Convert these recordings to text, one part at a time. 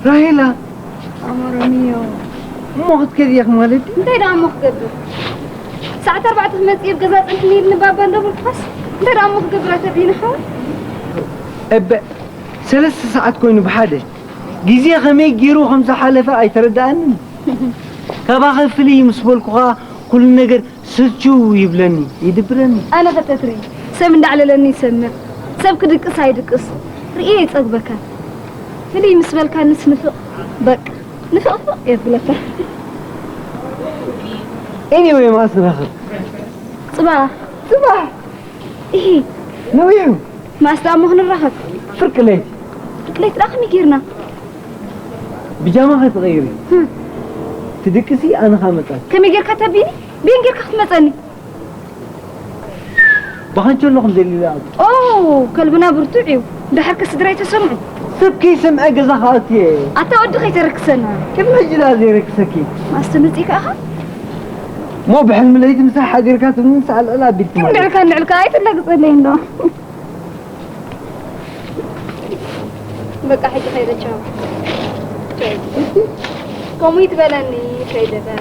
ራሄላ፣ ኣመረኒዮ። እሞ ክትከዲ ኢኺ ማለት ድዩ? እንታይ ደኣ እሞ ክገብር? ሰዓት ኣርባዕተ ክመጽእ እየ፣ ኣብ ገዛ ጸንሕኒ ኢልኒ ባባ እንዳበልኩኻስ፣ እንታይ ደኣ እሞ ክገብር ኣተቢኒ ሓወይ? እበ፣ ሰለስተ ሰዓት ኮይኑ ብሓደ። ግዜ ከመይ ገይሩ ከም ዝሓለፈ ኣይተረድኣንን። ካባኺ ፍልይ ምስ በልኩኻ ኩሉ ነገር ስልችው ይብለኒ፣ ይድብረኒ። ኣነ ኸ ተትርኢ፣ ሰብ እንዳዕለለኒ ይሰምዕ፣ ሰብ ክድቅስ ኣይድቅስ፣ ርእየ ይጸግበካ። ፍልይ ምስ በልካንስ ንፍቕ፣ በቃ፣ ንፍቕፍቕ የብለካ። Anyway፣ መዓስ ንራኸብ? ጽባሕ። ጽባሕ? ኢሂ። ነዊሑ። መዓስ ደኣ እሞ ክንራኸብ? ፍርቂ ለይቲ። ፍርቂ ለይቲ ደኣ ከመይ ጌርና? ብጃማ ከይትቐይሪ። ህም። ትድቅሲ፣ ኣነ ኸኣ መጻኪ። ከመይ ጌርካ ተቢኒ? ብየን ጌርካ ክትመጸኒ? ብኻንቸሎ ከም ዘሊለ ኣብ ኦ፣ ከልብና ብርቱዕ እዩ። ድሓር ከ ስድራይ ተሰምዑ? ሰብ ከይሰምዐ ገዛ ክኣቱ እየ። ኣታ ወዲ ከይተረክሰና። ቅድሚ ሕጂ ደኣ ዘይረክሰኪ። ማስተምጽእ ከኣኻ? እሞ ብሕልሚ ለይቲ ምሳሕ ሓዲርካ ትብልንስ ኣልዕል ኣቢልኪ ማለት። እንድዕልካ፣ እንድዕልካ ኣይትላግጸለይ እንዶ። በቃ ሕጂ ከይደ፣ ቻው። ከምኡ ይትበለኒ፣ ከይደ በል።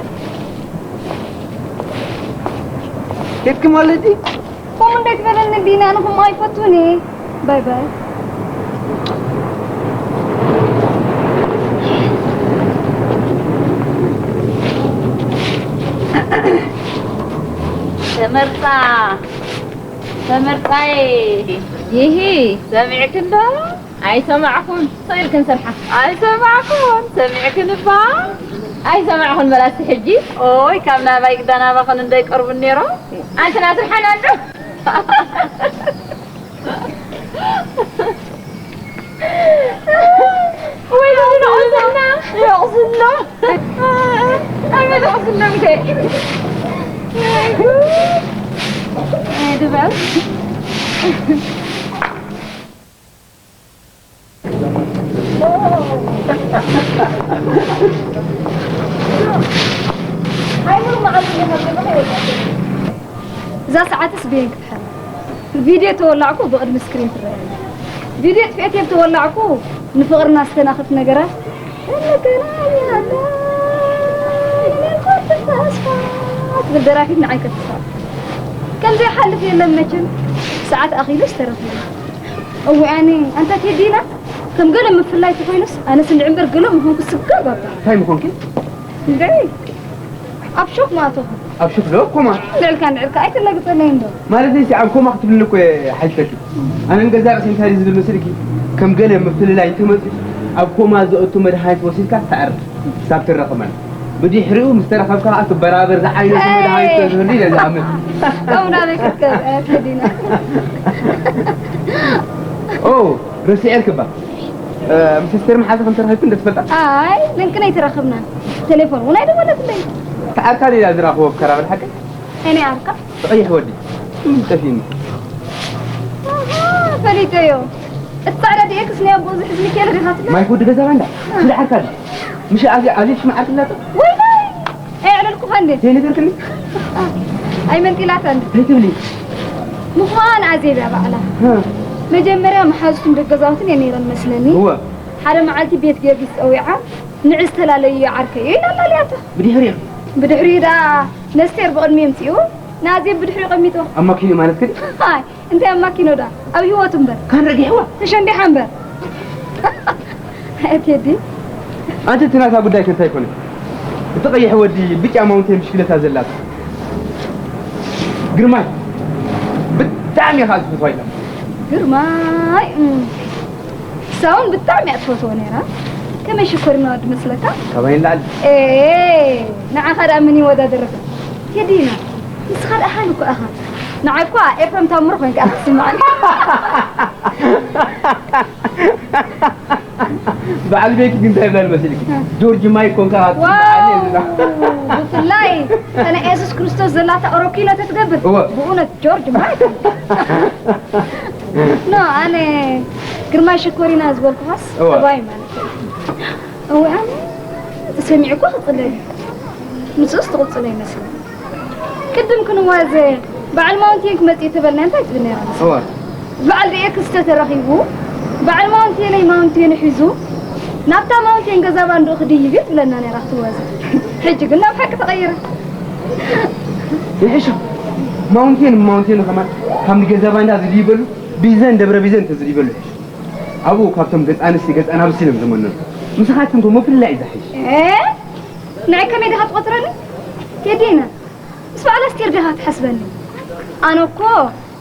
ኬድኪ ማለት እዩ? ከምኡ እንዳይትበለኒ ቢኒ፣ ኣነ ከምኡ ኣይፈቱን እየ። ባይ ባይ። ተመርጻ፣ ተመርጻይ። ይሂ። ሰሚዕክን ዶ? ኣይሰማዕኩን። ስቕ ኢልክን ስርሓ። ኣይሰማዕኩን። ሰሚዕክን እባ? ኣይሰማዕኩን በላሲ ሕጂ። ኦይ፣ ካብ ናባይ ግዳ ናባኽን እንዳይቀርቡ ነይሮም። ኣንቲ ናትርሓና እንዶ። ወይ፣ ወይ፣ ወይ፣ የቑስልና። ኣይ፣ የቑስልና እንዴ። ኣይ፣ ድበል። እዛ ሰዓትስ ብየን ክትሓልፍ? ቪድዮ ተወላዕኩ ብቕድሚ ስክሪን ትረአ ኣላ። ቪድዮ ጥፍኤት እየ ተወላዕኩ ንፍቕርና ዝተናኽፍ ነገራት እንገናኛለን። እኔ እኮ ተስፋ ትብል ደራፊት ንዓይ ከትስሕቕ። ከምዘይሓልፍ የለን መቸም። ሰዓት ኣኺሉስ ተረኺቡ። እወ፣ ኣነ ኣንታ ቴዲና ከም ገለ ምፍላይ ተኾይኑስ፣ ኣነስ እንድዒ እምበር ገለ ምኾንኩ ስጋብ ኣባ። እንታይ ምኾንኪ? እንድዒ ኣብ ሾክ ምኣተኹ። ኣብ ሾክ ዶ? ኮማ? እንድዕልካ፣ እንድዕልካ ኣይትላግጸለይ እንዶ። ማለት ነይሲ ኣብ ኮማ ክትብልኒ እኮ እየ ሓቲተኪ። ኣነ ንገዛእ ርእሰይ እንታይ ዝብል መሲልኪ? ከም ገለ ምፍልላይ እንተመጺኡ ኣብ ኮማ ዘእቱ መድሃኒት ወሲድካ ትዕር ክሳብ ትረኽበን። ብድሕሪኡ ምስ ተረኸብካ ከኣ ትበራበር ዝዓይነቱ መድሃኒት ስለ ዝህሉ ኢለ ዝኣምን። ከምኡ ናበይ ክትከድ? ኣያ ቴዲና። ኦ፣ ረሲዐልኪ እባ። እ፣ ምስ ኣስቴር መሓዛ ከም ተራኺብክን ዶ ትፈልጣ? ኣይ፣ ለንቅነ ኣይተራኸብናን። ቴሌፎን እውን ኣይደወለትለይ። ዓርካ ድያ ዝረኽቦ ብከራበል ሓቂ? እኔ ዓርካ? ቀይሕ ወዲ። እም፣ ጠፊእኒ። ኣሃ፣ ፈሊጠዮ። እቲ ጻዕዳ ዲ ኤክስ ናይ ኣቦኡ ዝሕዝ ሚካኤል ዲኻ ትብል? ማይ ወዲ ገዛ ባንዳ። ስለ ዓርካ ድዩ? ምሽ ኣዚ-፣ ኣዚ ሽማዕ ዓርክላቶ? ወይ ወይ! ኣየዕለልኩኻን ድየ? ዘይነገርክኒ? ኣይመንጢላታን። እንታይ ትብሊ? ምዃን ኣዜብ እያ ባዕላ። እ። መጀመርያ መሓዙትን ደገዛውትን እየን ነይረን መስለኒ። እወ። ሓደ መዓልቲ ቤት ጊዮርጊስ ጸዊዓ፣ ንዒ ዝተፈላለየ ዓርከይ ኢላ ኣላልያታ። ብድሕሪኡ? ብድሕሪኡ ደኣ ነስቴር ብቕድሚ የምጽኡ፣ ንኣዜብ ብድሕሪኡ ቀሚጥዋ። ኣብ ማኪና ማለት ግን? ኣይ፣ እንታይ ኣብ ማኪና ደኣ? ኣብ ህይወቱ እምበር። ካን ረጊሕዋ? ተሸንዲሓ እምበር። ኣይ፣ ቴዲ። ኣንቲ እቲ ናታ ጉዳይ ከ እንታይ ኮነ? እቲ ቀይሕ ወዲ ብጫ ማውንቴን ብሽክለታ ዘላታ። ግርማይ፣ ብጣዕሚ ኢኻ ዝፈትዋ ኢላ። ግርማይ፣ እም። ንሳ እውን ብጣዕሚ እያ ትፈትዎ ነይራ። ከመይ ሽኮሪና ወዲ መስለካ? ካባይ ንላዕሊ። ኤ፣ ንዓኻ ደኣ መን ይወዳደረካ? ቴዲና፣ ንስኻ ደኣ ሓን እኮ ኢኻ። ንዓይ እኳ ኤፍረም ታምሩ ኮይንካ ኢኻ ትስምዓኒ። በዓል ቤኪ ግን እንታይ ይብላል መሲልኪ? እ። ጆርጅ ማይክ ኮንካ ዋው! ትስምዓኒ ኢልና። ብፍላይ እታ ናይ የሱስ ክርስቶስ ዘላታ ኦሮኪኖ ተትገብር፣ እወ። ብእውነት ጆርጅ ማይክ። ኖ፣ ኣነ ግርማይ ሽኮሪና ዝበልኩኻስ እወ። ጠባይ ማለት እዩ። እወ፣ ኣነ ተሰሚዑ እኮ ክጽለል እዩ። ንሱስ ትቕጽሎ ይመስለኒ። ቅድም ክንዋዘ በዓል ማውንቴን ክመጽእ እዩ ተበልና እንታይ ትብል ነይራ? እወ። በዓል ዲ ኤክስ ተተረኺቡ፣ በዓል ማውንቴነይ ማውንቴኑ ሒዙ፣ ናብታ ማውንቴን ገዛ ባንድኡ ክድይብ እዩ ትብለና ነይራ ክትዋዘ። ሕጂ ግን ናብ ሓቂ ተቐይራ። ይሕሹ። ማውንቴን ማውንቴኑ ከማን ካብ ንገዛ ባንዳ ዝድይበሉ ቢዘን ደብረ ቢዘን ተዝድይበሉ ይሕሹ። ኣብኡ ካብቶም ገጽ ኣንስቲ ገጽ ኣናብስ ኢሎም ዝመነኑ። ንስኻትክን እኮ ምፍልላይ እዩ ዝሕሽ። እ? ንዓይ ከመይ ዲኻ ትቖጽረኒ? ቴዲና፣ ምስ በዓል ኣስቴር ዲኻ ትሓስበኒ? ኣነ እኮ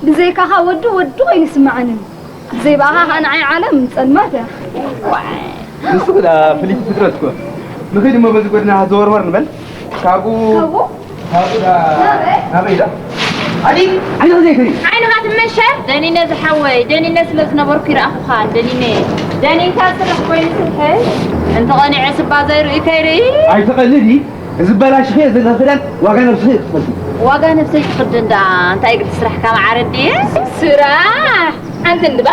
ብዘይካኻ ወዲ ወዲ ኮይኑ ይስምዓኒ። ብዘይ ብኣኻ ኸኣ ንዓይ ዓለም ጸልማት እያ። ንስኺ ደኣ ፍልይቲ ፍጥረት እኮ። ንኺድ እሞ በዚ ጎድና ዘወርወር ንበል። ካብኡ ካብኡ? ካብኡ ደኣ ናበይ? ናበይ ደኣ? ኣዲ፣ ዓይንኺ ዘይትርኢ። ዓይንኻ ትመሸ? ደኒነ ዝሓወይ፣ ደኒነ ስለ ዝነበርኩ ይረኣኹኻ፣ ደኒነ። ደኒንካ ስራሕ ኮይኑ ስርሐይ። እንተቐኒዐ ስባ ዘይርኢ ከይርኢ። ኣይትቐልዲ። እዚ በላሽኺ ዘለኺ ክዳን ዋጋ ነብስኺ እዩ ክኽፈል። ዋጋ ነብሰይ ትኽደን ደኣ እንታይ ግዲ ስራሕ ካብ ዓረዲ? ስራሕ! ሓንቲ እንድባ፣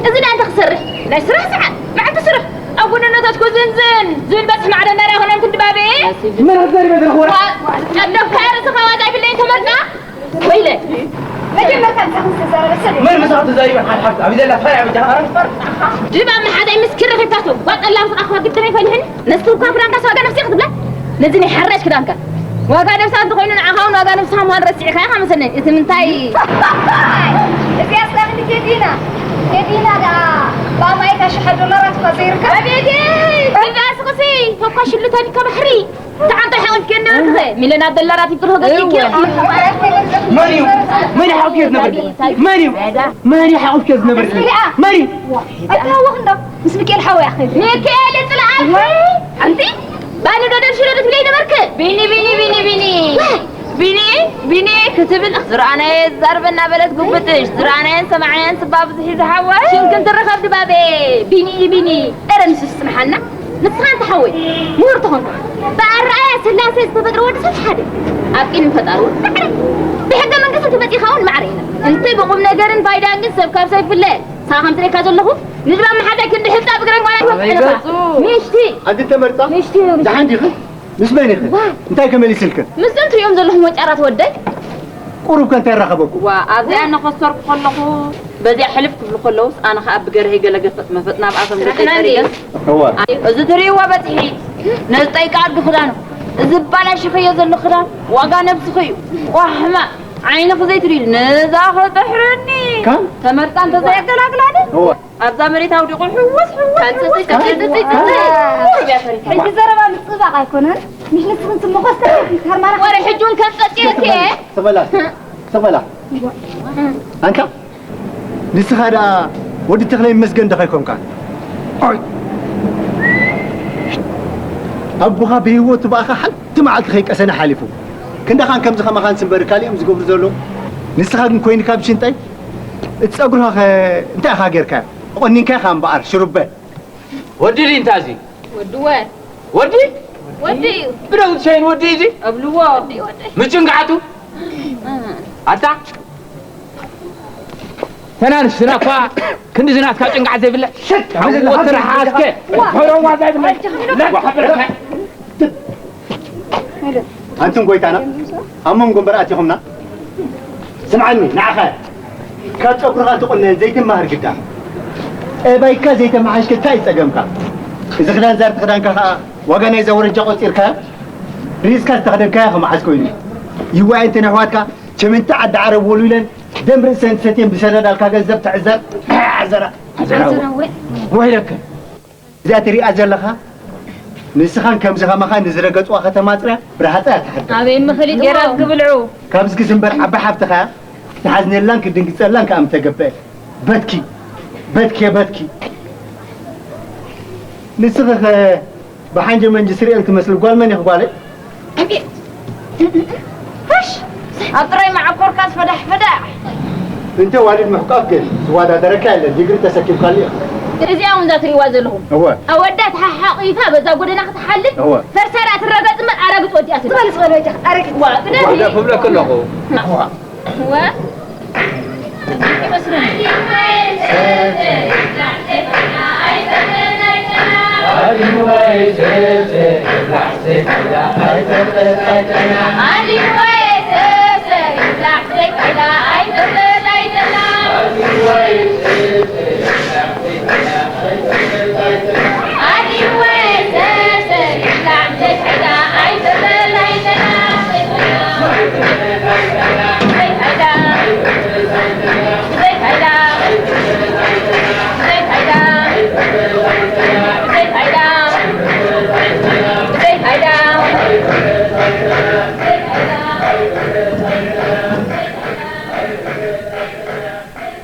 እዚ ደኣ እንታይ ክሰርሕ? ናይ ስራሕ ሰዓት፣ መዓልቲ ስራሕ። ኣብ ጎደናታት ኮ ዝንዝን ዝብል በጽሒ ማዕረ ናርያ ኾነ እንትን ድባበ። መን ኣዛሪበ ዘለኹ ወረ? ዋ-፣ ጨለፍካ ርእስኻ ዋጋ ይብለይ ተመርጻ? ወይለ። መጀመርታ ንስኻ ምስ ተዛረበ ሰብ። መን ምሳኻ ተዛሪበ? ሓፍ፣ ሓፍ፣ ኣብ ዘላ ፈርያ በጃኻ፣ ኧረ ፈር። ድባብ ንሓዳይ ምስኪን ረኺብካቶ። ጓል ጠላም ስራኽ ግድም ኣይፈልሕን። ነሱ እኳ ክዳንካ ዋጋ ነብሲ ክትብላ። ነዚ ናይ ሓራሽ ክዳንካ። ዋጋ ነብሳ እንተኾይኑ ንዓኻ እውን ዋጋ ነብስኻ ምዃኑ ረሲዕካ ኢኻ መሰለኒ። እቲ ምንታይ? እዚኣ ስለ ክንዲ ቴዲና። ቴዲና ደኣ ብኣማኢት ኣሽሓት ዶላራት እኳ ዘይርከብ። ኣቤት! እዛ ስቕሲ ተኳ ሽልቶኒ ከባሕሪ። ተዓንተ ሓወት ከነ ወድኸ ሚለና ደላራት ይጥርህ ገጽ እወ። ይኪ። መን እዩ? መን እዩ ሓውኪ ዝነበርኪ? መን እዩ? መን እዩ ሓውኪ ዝነበርኪ? መን እዩ? ኣይታወኽ እንዶ ምስ ሚካኤል ሓወይ ኣኸይድ። ሚካኤል ይጥልኣልኪ። ኣንቲ ባኒ ዶ ደርሽሎ ዶ ትብለይ ነበርክ? ቢኒ፣ ቢኒ፣ ቢኒ፣ ቢኒ። ቢኒ፣ ቢኒ ክትብል ዝረኣናዮ ዛርበና በለት ጉብጥሽ። ዝረኣናዮን ሰማዕናዮን ስባ ብዙሕ እዩ ዝሓወ። ሽምክን ትረኸብ ድባቤ። ቢኒ፣ ቢኒ። ኧረ ንሱስ ጽንሓና። ንስኻ ኣንታ ሓወይ፣ ምሁር ተኾንካ፣ ብኣረኣእያ ስላሴ ዝተፈጥረ ወዲ ሰብ ሓደ። ኣብ ቅድሚ ፈጣሪ እውን ማዕረ። ብሕገ መንግስቲ እንተመጺእካ እውን ማዕረ ኢና። እንተ ብቁም ነገርን ፋይዳን ግን ሰብ ካብ ሰብ ይፍለ። ንስኻ ከም ዝርእየካ ዘለኹ፣ ንድባብ መሓዛይ ክንዲ ሕጻ ብግረን ጓል ኣይኮንኩ ኣበይ ኣለኻ። ገጹ? ምሽቲ። ኣንቲ ተመርጻ? ምሽቲ፣ ምሽቲ። ደሓን ዲኺ? ምስ መን ኢኺ? ዋ። እንታይ ከ መሊስልክን? ምስዞም ትሪኦም ዘለኹም ወጫራት ወደይ? ቁሩብ ከ እንታይ ይራኸበኩም? ዋ፣ ኣብዚኣ እናኸሰርኩ ከለኹ፣ በዚኣ ሕልፍ ክብሉ ከለውስ፣ ኣነ ኸኣ ብገርሀይ ገለ ገፈጥ መፈጥ ናብኣቶም ገጸይ ርሕናኒ። ጠሪገን። እወ። እዚ ትርእይዎ በጽሒ፣ ነዚ ጠይቂ ኣዱ ክዳኑ፣ እዚ ባላሽኸዮ ዘሎ ክዳን፣ ዋጋ ነብስኺ እዩ። ዋ፣ ሕማቕ፣ ዓይንኺ ዘይትርእዩ፣ ነዛ ኸጥሕረኒ። ካን? ተመርጻ እንተ ዘየገላግላኒ። እወ። ኣብዛ መሬት ኣውዲቑ ሕውስ፣ ሕውስ፣ ሕውስ። ሕጂ ዘረባ ምጽብባቕ ኣይኮነን። ምሽ ንስኽን ስምኾ ዝተረፍ ይተርማራ። ወረ ሕጂ እውን ከም ጸጽየኪ እየ። ስቕ በላ፣ ስቕ በላ። ኣንታ ንስኻ ደኣ ወዲ ተኽለ ይመስገን ዶ ከይኮንካ? ኣይ። ኣቦኻ ብህይወቱ ብኣኻ ሓንቲ መዓልቲ ከይቀሰነ ሓሊፉ። ክንዳኻን ከምዚ ከማኻን ስምበር ካልእ እዮም ዝገብሩ ዘለዉ። ንስኻ ግን ኮይንካ ብሽንጠይ እቲ ጸጉርኻ ከ እንታይ ኢኻ ጌርካዮ? ቆኒንካ ኢኻ እምበኣር ሽሩበ። ወዲ ድዩ እንታ እዚ? ወዲ ወ። ወዲ? ወዲ እዩ። ብደው ትሸይን ወዲ እዚ እብልዎ። ወዲ ወዲ። ምጭንጋዕቱ ኣታ ተናንሽ ዝናኳ ክንዲ ዝናትካ ጭንጋዕ ዘይብለ ሽት ወትርሓስከ ሕረዋ ዘይብለ ለጓ ሓበረካ ኣንቱም ጎይታና ኣብ መንጎ እምበር ኣቲኹምና። ስምዓኒ ንዓኻ ካብ ጸጉርኻ ትቑነ ዘይትመሃር ግዳ ጠባይካ ዘይተመሓሽከ እንታይ እዩ ጸገምካ? እዚ ክዳን ዛርቲ ክዳንካ ኸዓ ዋጋ ናይዛ ወረጃ ቆጺርካያ ሪስካ ዝተኸደንካያ ከመዓዝ ኮይኑ ይዋይ እንትን ኣሕዋትካ ቸምንቲ ዓዲ ዓረብ ወሉለን ደም ርእሰን ሰትየን ብሰደዳልካ ገንዘብ ትዕዘር። ወይለከ እዚኣ ትሪኣ ዘለኻ ንስኻን ከምዚ ከማኻ ንዝረገፅዋ ከተማ ፅርያ ብረሃፃ እያ ትሓድር። ኣበይ ምኽሊጥ ገራብ ክብልዑ። ካብዚ ክስምበር ዓቢ ሓፍትኻ ትሓዝነላን ክድንግፀላን ከዓ ምተገበአ። በትኪ በትኪ በትኪ ንስኺ ኸ ብሓንጀ መንጂ ስርኤል ትመስል ጓል መን ኢኺ ጓለይ? ፈሽ ኣብ ጥራይ መዓኮርካስ ፈዳሕ ፈዳሕ። እንተ ዋልድ ምሕቋፍ ግን ዝወዳደረካ የለን ዲግሪ ተሰኪምካሉ ኢኻ። እዚኣ እውን እዛ ትሪእዋ ዘለኹም እወ ኣወዳት ሓሓቒፋ በዛ ጎደና ክትሓልፍ እወ ፈርሳራ ትረገጽ እምበር ኣረግጥ ወዲኣ ትብል። ዝበልስ በል ወጃ ኣረግጥ ዋ ግደፊ። ዋሕዳ ክብለክ ኣለኹ እወ ወ ይመስለኒ።